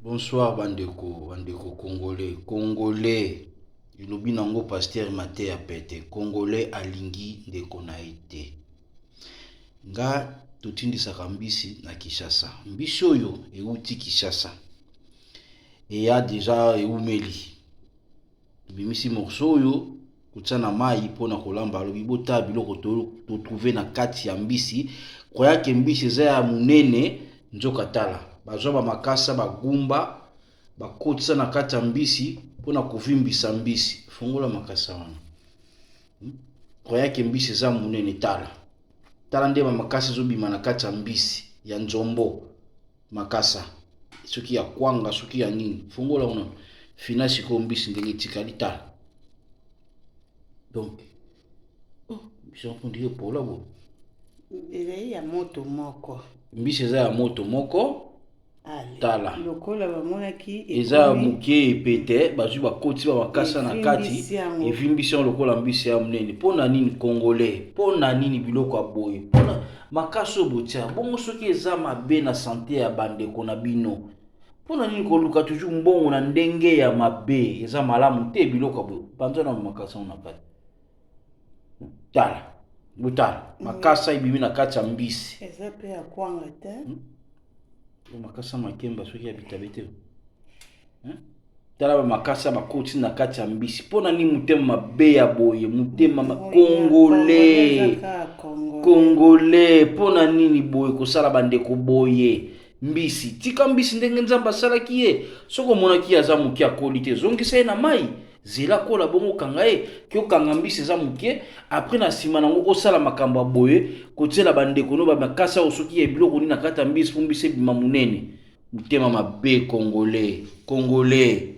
Bonsoir bandeko, bandeko congolais, congolais elobi nango pasteur mateya pete, congolais alingi ndeko na ye te. Nga totindisaka mbisi na Kinshasa, mbisi oyo ewuti Kinshasa eya deja ewumeli Tobimisi morceau oyo kotia na mayi mpo na kolamba. Alobi botala biloko to trouve na kati ya mbisi, croyant que mbisi eza ya monene, nzoka tala bazwa ba makasa bagumba bakotisa na kati ya mbisi mpo na kovimbisa mbisi. Fongola makasa wana, Croyant que mbisi eza monene, tala tala nde ba makasa ezobima na kati ya mbisi ya nzombo. Makasa soki ya kwanga soki ya nini, fongola ngo nano fina sikoyo mbisi ndenge etikali, tala donc oh, mbisi yango ndenge epola boye. Ezali ya moto moko. Mbisi eza ya moto moko. Tala lokola bamonaki eza ya moke epete, bazwi bakoti ba makasa na kati, evimbisi yango lokola mbisi ya monene. Mpo na nini congolais? Mpo na nini biloko ya boye? Mpona makasi oyo botia bongo, soki eza mabe na sante ya bandeko na bino, mpo na nini koluka toujours mbongo na ndenge ya mabe? Eza malamu te biloko ya boye. Panza na makasa na kati, tala botala makasa ebimi na kati ya mbisi. Eza mpe ya kwanga te, Makasa makemba soki ya bitabe te. Tala bamakasa bakoti na kati ya mbisi. Mpo na nini motema mabe ya boye? Motema congolais, congolais, mpo na nini boye kosala bandeko boye? Mbisi, tika mbisi ndenge Nzambe asalaki ye. Soki omonaki ye aza moke, akoli te, zongisa ye na mai, zela kola, bongo okanga ye. Ke okanga mbisi eza moke, après na nsima nango osala makambo ya boye, kotiela bandeko no bamakasa oyo soki ya biloko nini na kati ya mbisi mpo mbisi ebima monene. Motema mabe congolais, congolais.